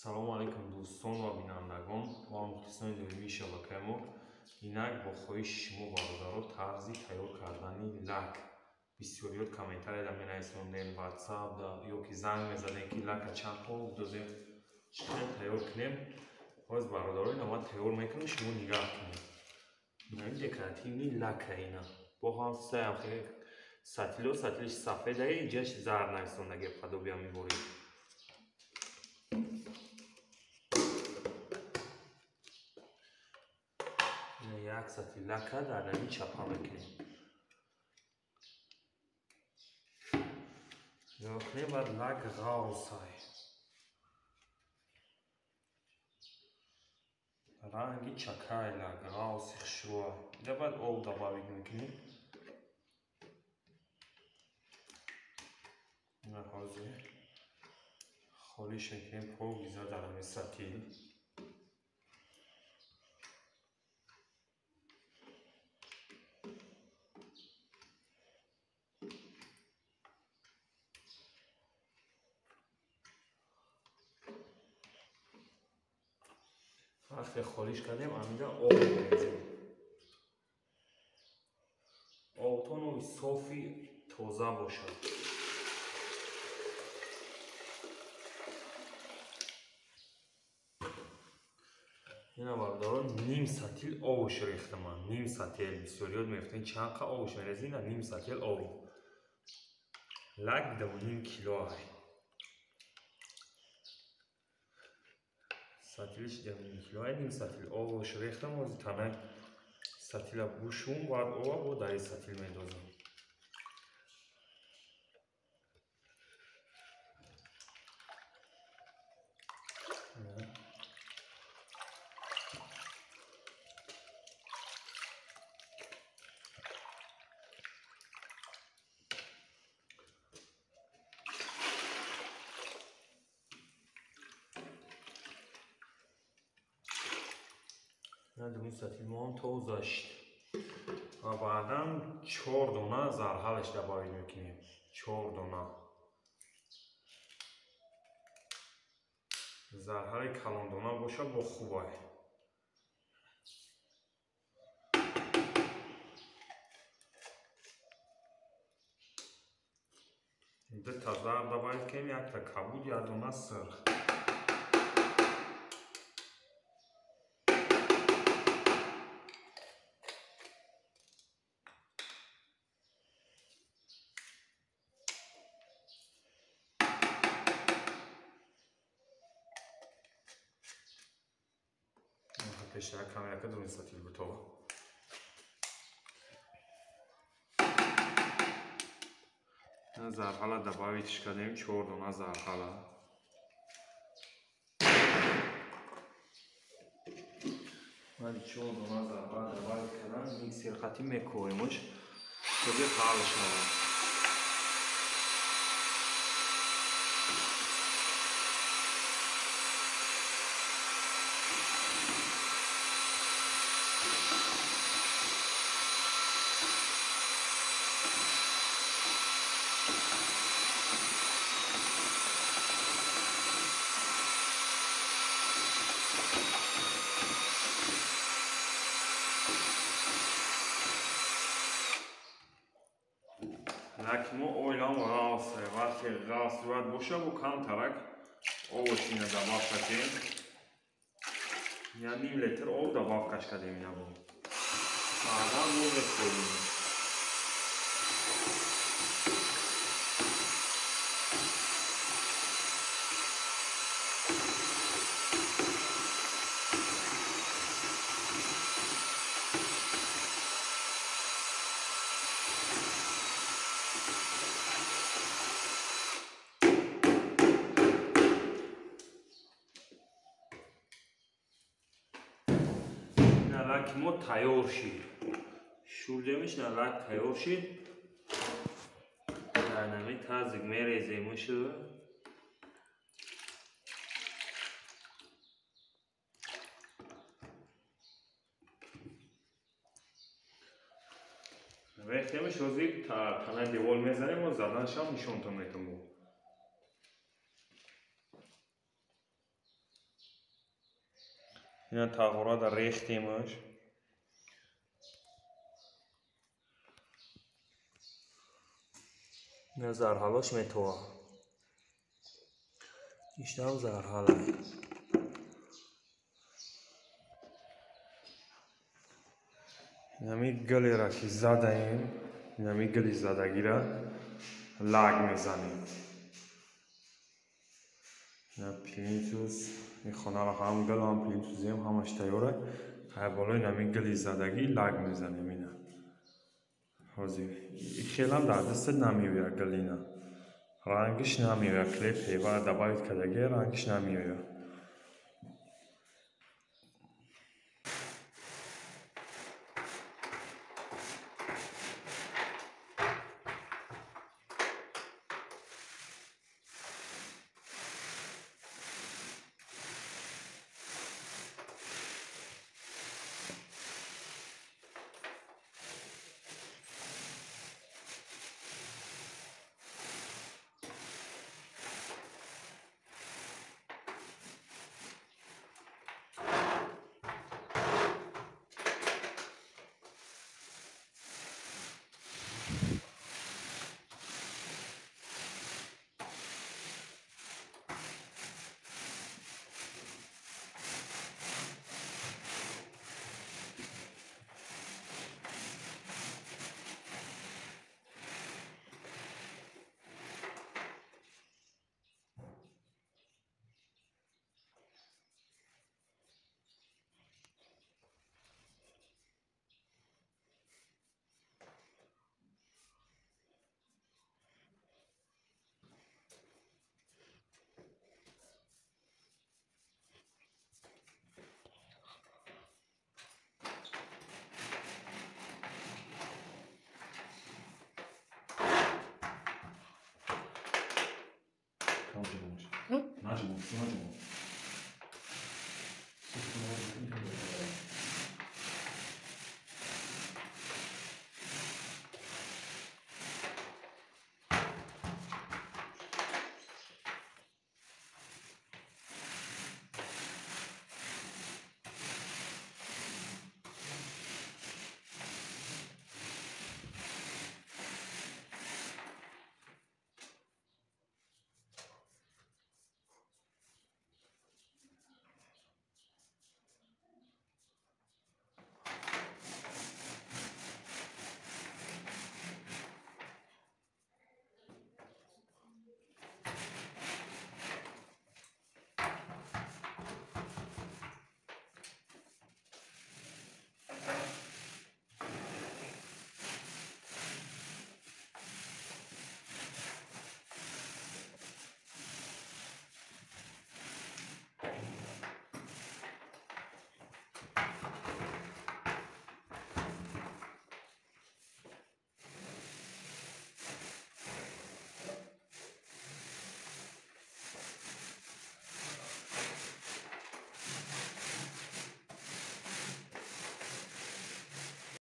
Салому алайкум дӯстон ва бинандагон ва мухлисони доимии шабакаи мо. Инак бо хоҳиши шумо бародаро тарзи тайёр кардани лак. Бисёриёт комментарияда менависондем, ватсап ё ки занг мезадем, ки лака чанд об дозем, чӣ хел тайёр кунем. Боз бародаро ина ман тайёр мекунам, шумо нигаҳ кунед. Ина декоративни лака ина. Бо ҳам саям хеле сатило, сатилиш сафедае, иҷаш зард нависондаги подобия меборид. Як сатил лака дар нами чапа мекунем. Нигоҳ кунем, баъд лак ғавсай. Ранги чакай лак, ғавси хушрӯай. Ида баъд об добавить мекунем. Ина ҳозир холиш мекунем покиза дар ҳамин сатил. Вақте холиш кардем, амида об мерезем. Обтон оби софи тоза бошад. Ина бародарон, ним сатил обш рехтам ман. Ним сатил. Бисёриёт мегуфтанд чанд қа обш мерезӣ? Ина ним сатил об. Лак 2,5 кило ай. Сатилиш 2,5 кило ай, ним сатил обш рехтам, ҳозир танак сатила бушум, баъд оба бо дар ин сатил мендозам. Ин сатил мо ҳам тоза шид. Ва баъдан 4 дона зарҳалаш добавить мекунем. 4 дона. Зарҳали калондона боша бо хубай. Дута зар добавить кунем, якта кабуд, як дона сирх. Пештара камерака дуни сатил бутова. Зарҳала добавитиш кардем, 4 дона зарҳала. Баъди 4 дона зарҳала добавить кардан, миксер қатӣ мекоримш, то ки ҳал шавад. Лаки мо ойлам ғавсе. Вақте ғавс бояд боша, бо камтарак овошина добавка кунем. Я ним литр об добавкаш кардем ина бо. Баъдан мо мехӯрем. Лаки мо тайёр шид. Шурдемиш, на лак тайёр шид. Дар нами тазик мереземш. Рехтемиш, ҳозир танаи девол мезанем ва заданашам нишонтон метавонем. Ина тағора рехтемаш. Ина зарҳалош метова. Иштам зарҳала. Инами гулера ки задаем, инами гули задагира лаг мезанем. Ина плинтус, ин хонаро ҳам гул, ҳам плинтусем, ҳамаш тайёра. Ҳай болои инами гули задагӣ лаг мезанем ина. Ҳозир хелам дар дастат намеояд гул ина. Рангиш намеояд, клей пева добавить кардагӣ, рангиш намеояд. Наҷумон, наҷумон.